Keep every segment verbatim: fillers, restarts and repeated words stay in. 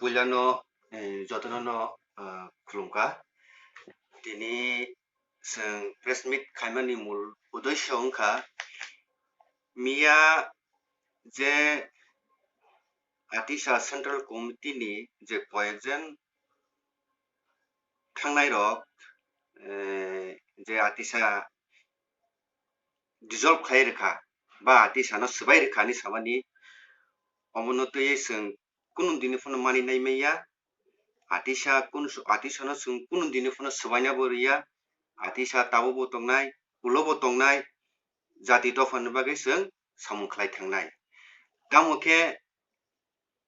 Puilano, eh, jotono no, ah, khulumkha. Tini chwng press meet khaimani mul uddesho wngkha, miya je Atisa Central Committee ni je koyekjon thangnai rok, eh, je Atisa dissolve khai rwkha ba Atisa no swbai rwkha hinwi samani, omono twiwi chwng kunu dini phano mani nai manya. Atisa kunu, Atisa no chwng kunu dini phano swbaina bo rwya. Atisa tabuk bo tongnai, ulo bo tongnai, jati dopha ni bagwi chwng samung khlai thangnai. Tamo khe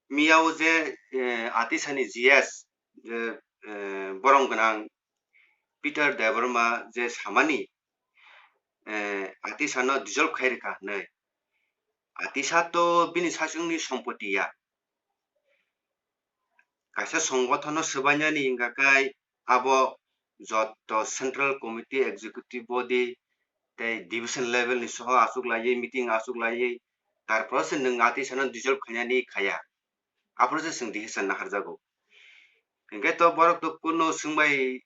miya o je, eh, Atisa ni G S, je, eh, borom gwnang Peter Debbarma je samani, eh, Atisa no dissolve khai rwkha hinwi. Atisa to bini sachwng ni sompoti ya. Kaisa songothono swbainani hingkha khe abo joto Central Committee, Executive Body tei Division level ni soho achuk laiwi, meeting achuk laiwi, tarpore se nwng Atisa no dissolve khainani khaya. Aphuru se chwng decision naharjago. Hinkhe to borok to kunu swngbai,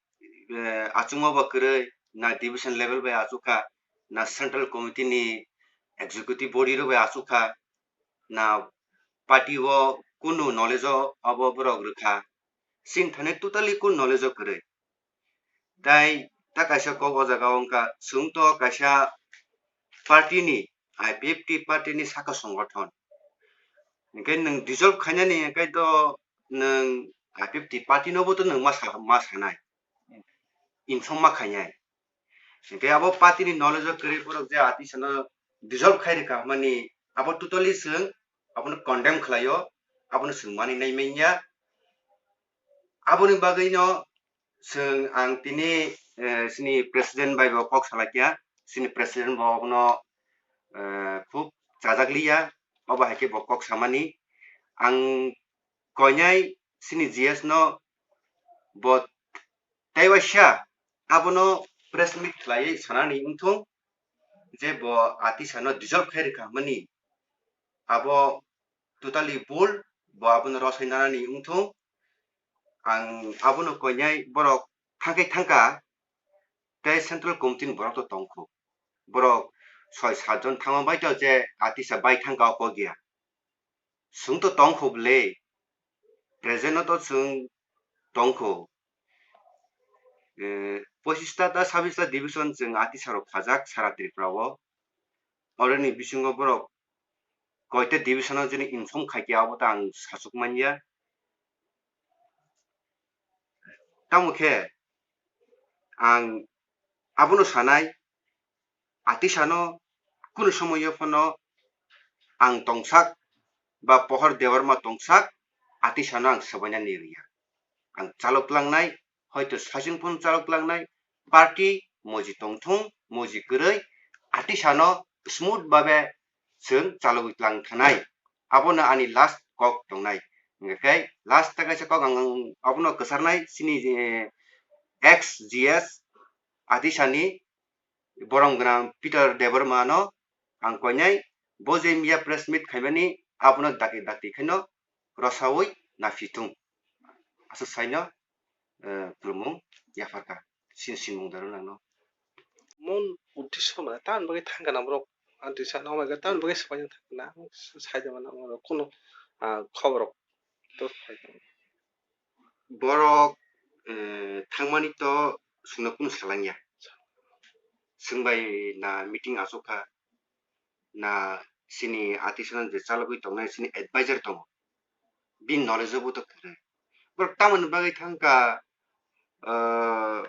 eh, achukma ba kwrwi, na division level bai achukha, na Central Committee ni Executive Body rok bai achukha, na party o kunu knowledge o abo borok rwkha. Chini thani totally kunu knowledge o kwrwi. Tai ta kaisa kok o jaga o wngkha, chwng to kaisa party ni, I P F T party ni saka songothon. Hinkhe nwng dissolve khainani hinkhe to nwng I P F T party no bo to nwng ma sa-, ma sanai. Inform ma khainai. Hinkhe abo party ni knowledge o kwrwi borok je Atisa no dissolve khai rwkha hwnmani abo totally chwng abono condemn khlaio, abono chwng mani nai manya. Aboni bagwi no chwng ang tini, eh, chini president bai bo kok salai kha, chini president bo abono, eh, khub chajak liya, obo hai khe bo kok samani. Ang koinai chini G S no bo tei waisa abono press meet khlaiwi sanani wngthung je bo Atisa no dissolve khai rwkha hwnmani abo totally bul, bo abono rosai nanani wngthung. Ang abono koinai borok thangkai thangkha tei Central Committee ni borok to tongkho. Borok soi sat jon thangma bai to je Atisa bai thangkha o kok ya. Chwng to tongkho bwle, present no to chwng tongkho. Eh, pochista ta sabista division chwng Atisa rok khajak sara Tripura o. Oroni bisingo borok koita division o jini inform khaikhe abo ta ang sachuk manya. Tamo khe ang abono sanai, Atisa no kunu somoyo phano ang tongsak ba Pohor Debbarma tongsak, Atisa no ang swbaina ni rwya. Ang chalok tlangnai, hoito sachwng phano chalok tlangnai, party moji tongthung, moji kwrwi, Atisa no smooth babe chwng chalogwi tlang thanai. Abono ani last kok tongnai. Hingkhe last ta kaisa kok ang, ang abono kwcharnai chini, eh, ex G S Atisa ni borom gwnang Peter Debbarma no ang koinai, bo je miya press meet khaimani abono dakti dakti khaino rosaui naphithung. Aswk saino, eh, khulumung yapharkha. Sin sinmung daro nangno. Mon uddesho mane tamni bagwi thangkha na borok, Atisa no homai khe tamni bagwi swbaina thangkha na, sai da mano borok kunu, ah, khobor rok to phai tong. Borok, eh, thangmani to chwngno kunu salangya. Chwng bai na meeting achukha, na chini Atisa no je chalogwi tongnai chini advisor tongo. Bini knowledge o bo to kwrwi. Borok tamoni bagwi thangkha, ah,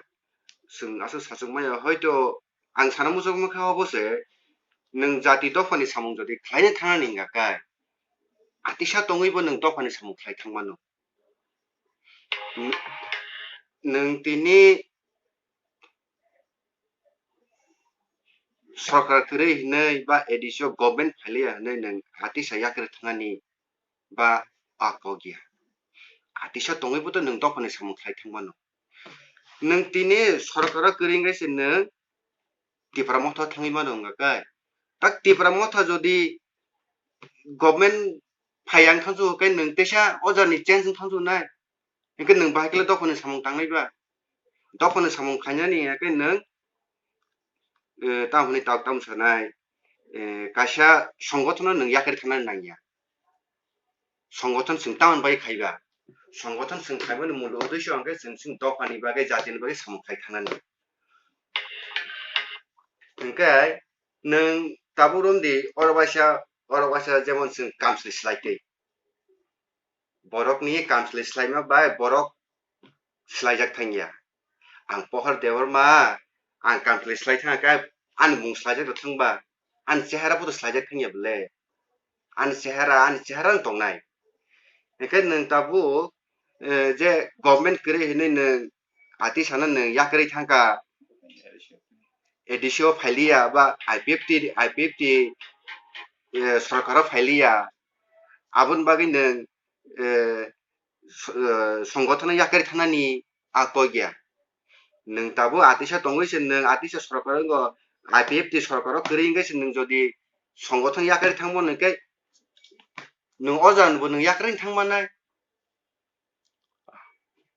chwng aswk sachuk maya, hoito ang sana muchung mankha obo se, nwng jati dophani samung jodi khlaina thangnani hingkha khe, Atisa tongwibo nwng dophani samung khlai thangmano. N-, nwng tini sorkar kwrwi hinwi ba A D C o government phailiya hinwi nwng Atisa yakrwi thangnani ba a kok ya. Atisa tongwibo to nwng dophani samung khlai thangmano. Nwng tini sorkaro kwrwi wngkhe se nwng Tipra Motha thangwi mano wngkha khe. Tak Tipra Motha jodi government phai ang thansu, khe nwng teisa o jani change wng thansu nai. Hwnkhe nwng bahai khe dophani samung tangnai ba? Dophani samung khainani hwnkhe nwng, eh, tamo hwnwi tok tamo sanai, eh, kaisa songothono nwng yakarwi thangnani nangya. Songothan chwng tamoni bagwi khaiba? Songothan chwng khaimani mul uddesho hwnkhe chwng, chwng dophani bagwi, jatini bagwi samung khai thangnani. Hwnkhe nwng tabuk romdi, oro waisa, oro waisa jemon chwng kamchwlwi swlai twi. Borokni kamchwlwi swlaima bai borok swlaijak thangya. Ang Pohor Debbarma, ang kamchwlwi swlai thangkha, ani mung swlaijak rw thangba, ani chehara photo swlaijak thangya bwle? Ani chehara, ani chehara no tongnai. Hwnkhe nwng tabuk, eh, je government kwrwi hinwi nwng atisano nwng yakarwi thangkha, A D C o phailiya ba I P F T, I P F T, eh, sorkaro phailiya, aboni bagwi nwng, eh, s-, eh, songothono yakarwi thangnani a kok ya. Nwng tabuk atisa tongwi se nwng atisa sorkar wngkha, I P F T sorkaro kwrwi wngkhe se nwng jodi songothono yakarwi thangmano hwnkhe nwng o jagano bo nwng yakarwi thangmannai.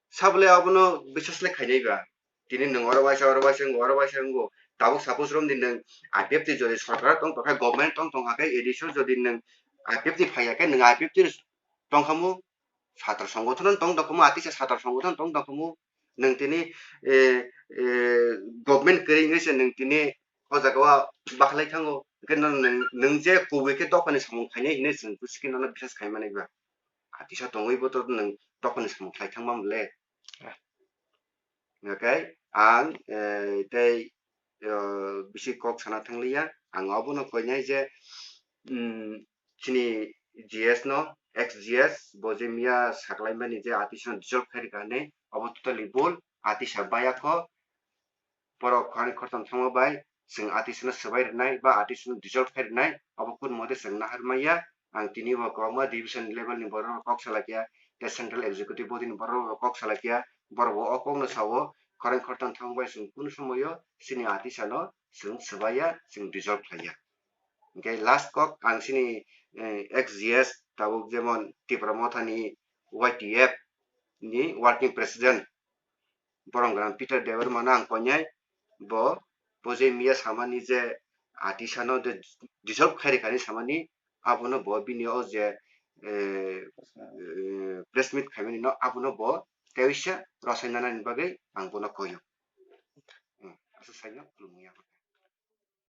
Sabole abono biswas le khainai ba? Tini nwng oro waisa, oro waisa wngo, oro waisa wngo. Tabuk suppose romdi nwng I P F T jodi sorkar tong tongkha, government tong tongkha khe, A D C o jodi nwng I P F T phaiya khe, nwng I P F T tongkhamu, satra songothono tong tongkhamu, atisa satra songothono tong tongkhamu. Nwng tini, eh, eh, government kwrwi wngwi se nwng tini o jaga o bakhlai thango. Hwnkhe nwng, nwng je kubui khe dophani samung khainai hinwi chwng busi khe nono biswas khaimani ba? Atisa tongwi bo to nwng dophani samung khlai thangma mole. Ah. Okay, ang, eh, tei, eh, bisi kok sana thangliya. Ang obono koinai je, mm, chini G S no, ex G S, bo je miya saklaimani je atisano dissolve khairikha hinwi, obo totally bul, atisa bayakho, borok khoroknwi khoroktham thangma bai chwng atisano swbai rwnai ba atisano dissolve khai rwnai, obo kun mode chwng nahar maya. Ang tini bo kwbangma division level ni borok rok kok salai kha, tei central executive body ni borok rok kok salai kha, borok bo o kok no sao, khoroknwi khoroktham thangma bai chwng kunu somoyo chini atisano chwng swbaiya, chwng dissolve khaiya. Hwnkhe last kok ang chini, eh, ex G S tabuk jemon Tipra Motha ni Y T F ni working president Boromgran Peter Debbarma no ang koinai, bo, bo je miya samani je atisano je dissolve khairikha hinwi samani, abono bo bini o je, eh, eh, press meet khaimani no abono bo teisa rwchapna nani bagwi ang bono koio. Hmm, aswk saino khulumung ya.